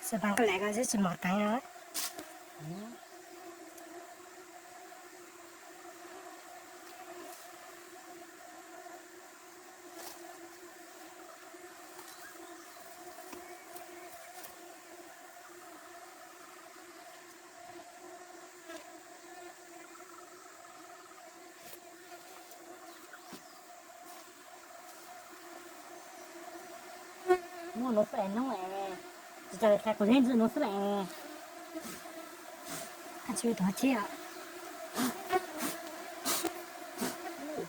Xav pab koj lawm koj tsis mos teev no. Muaj nuav xwb es nub, tsis tas li qhia kuv zeb ntxwg nuav xwb es. Koj tsis tau thiab.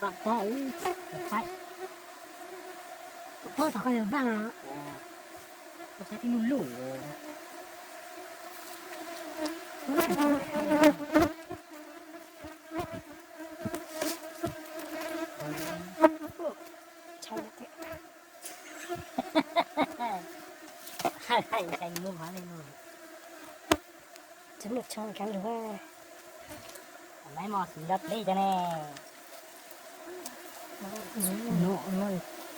Vaj kab, pab thov koj vaj, koj tib lub lub. Hais hais hais mus hov li no. Tsis muaj tshoob kav lug. Maiv mos xwm nrog peb cov ne.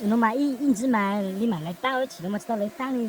Nub mas ib ntsis mas li mam lawv tab, tsis tau mas tsis tau lawv tab li.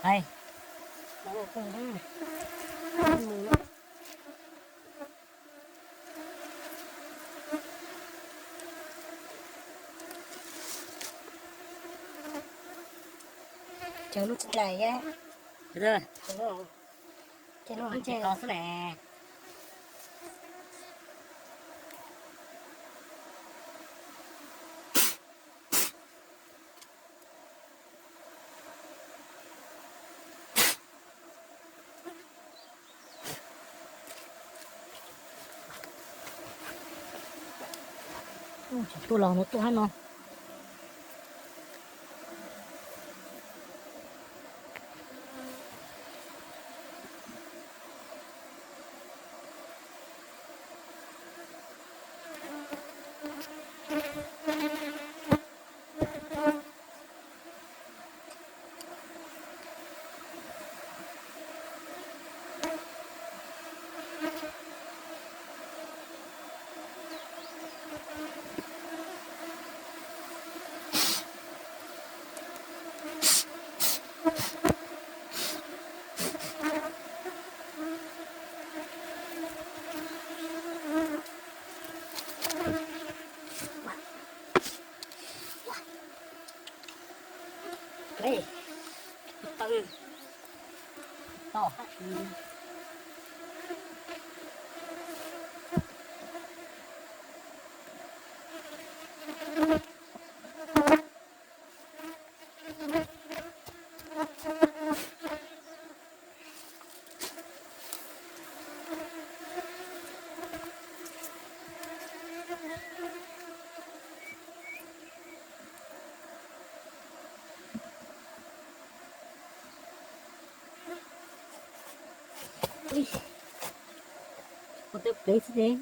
Hais. Cov lub tsis dlais, ces lub tsis to xwb ne. Tuaj los no tuaj hab no. Ua tau plev xwb ces.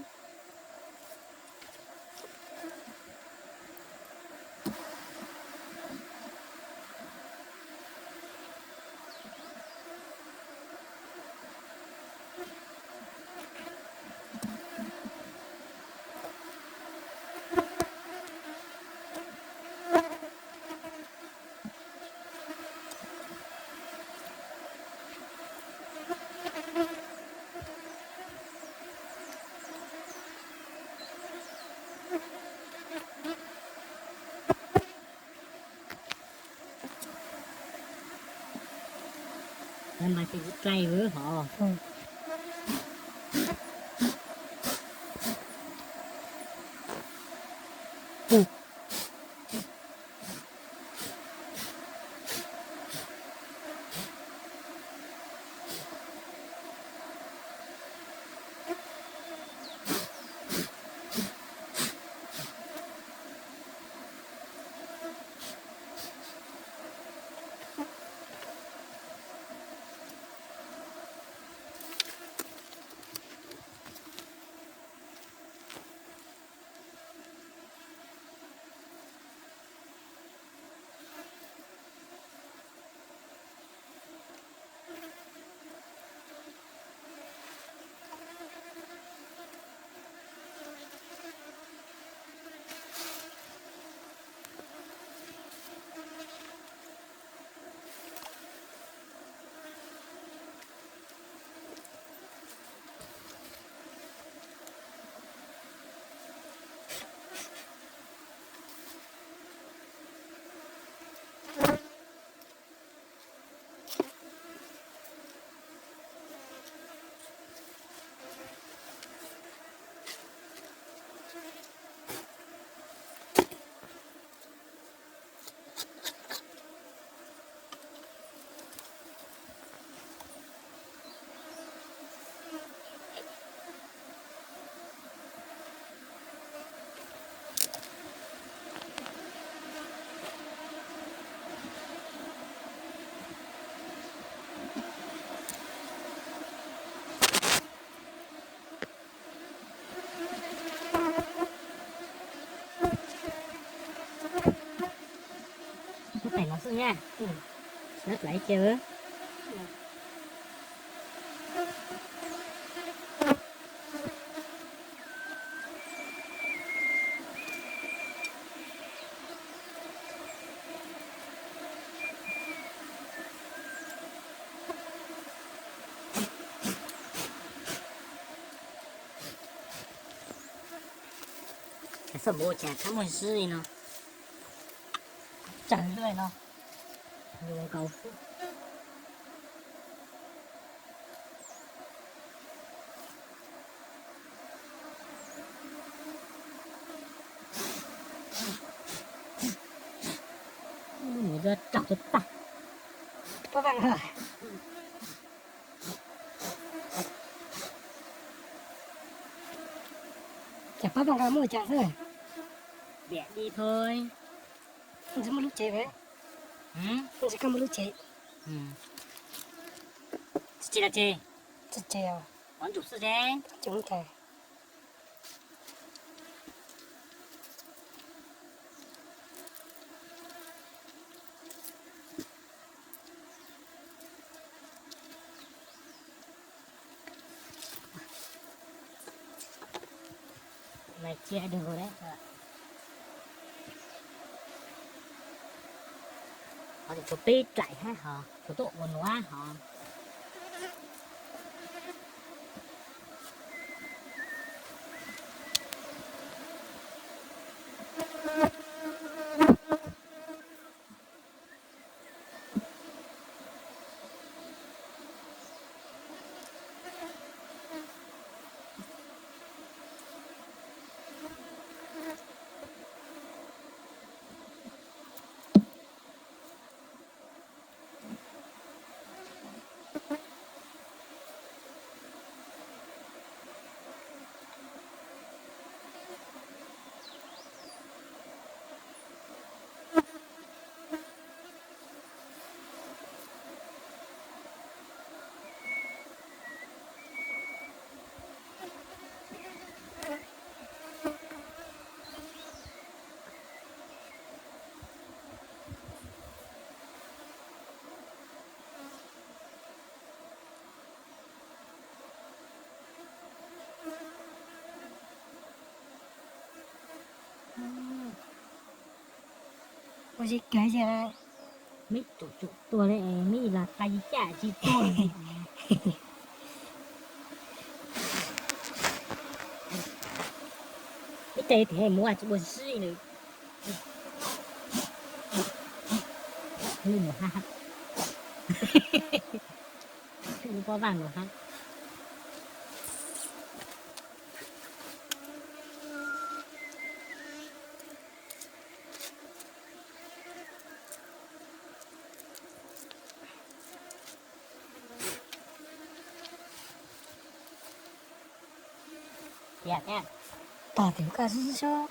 Mas ces kuv dlai hov. Tus nyab, lawv dlaim cia. Txoj npua cas txhob muaj zib li no. Tsawg li no. Nkaus xwb. Nws rau tag. Pob vaj no. Cas pob vaj no muaj cas xwb. Diam di thôi. Ntxim muaj lub tsev ve. Ntxim koj muaj lub tsev. Tsis tsev los tsev. Tsis tsev os. Qhov ntsuam xwb tsev. Qhov ntsuam mus tsev. Nai cia dua lawm. Ho tshuav peb dlaim hab ho tshuav tuaj ua nuav ho. Ua tsis kawg ces meb tsum tsum tuag li, meb los tag ib caj tsis tuag. Ib teg tes muab tsis ua zib nws. Lub nus hab, lub pob vaj nus hab. Tog tim koj sib sib sob.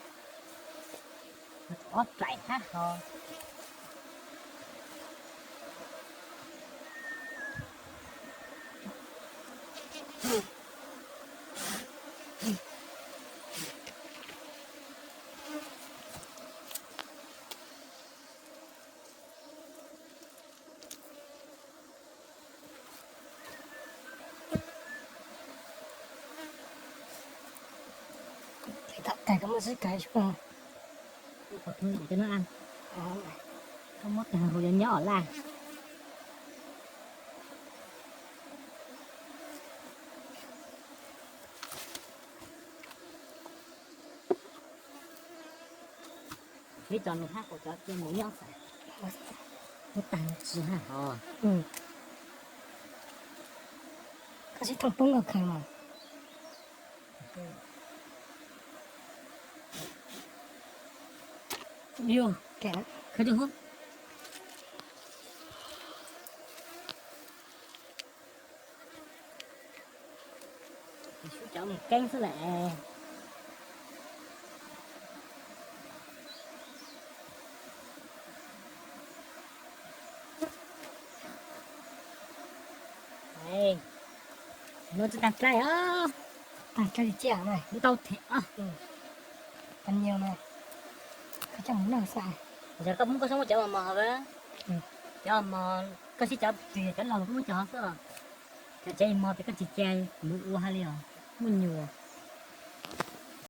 Ob plaim hab ho. Koj muab kawg hauv cov nyob nyob os laj. Peb tso nws hab kuv cov cia mus nyob xwb. Muab tag tsis hab hov. Koj sib thooj poob koj khaws mas. Khaws rau hauv. Sub cov mus keeb xwb lawm. Nuav tsi taag dlaim os. Taag dlaim li tsiaj na. Tau them os. Pas nyuag na. Koj coj mus noj xwb. Yog koj muab koj soob muab cov mos mos hov. Cov mos koj sib cav twg, cov laus los koj muab cov xwb. Cov tsev mos ces koj tsis cia kuv mus ua hais li os, muaj nyuam.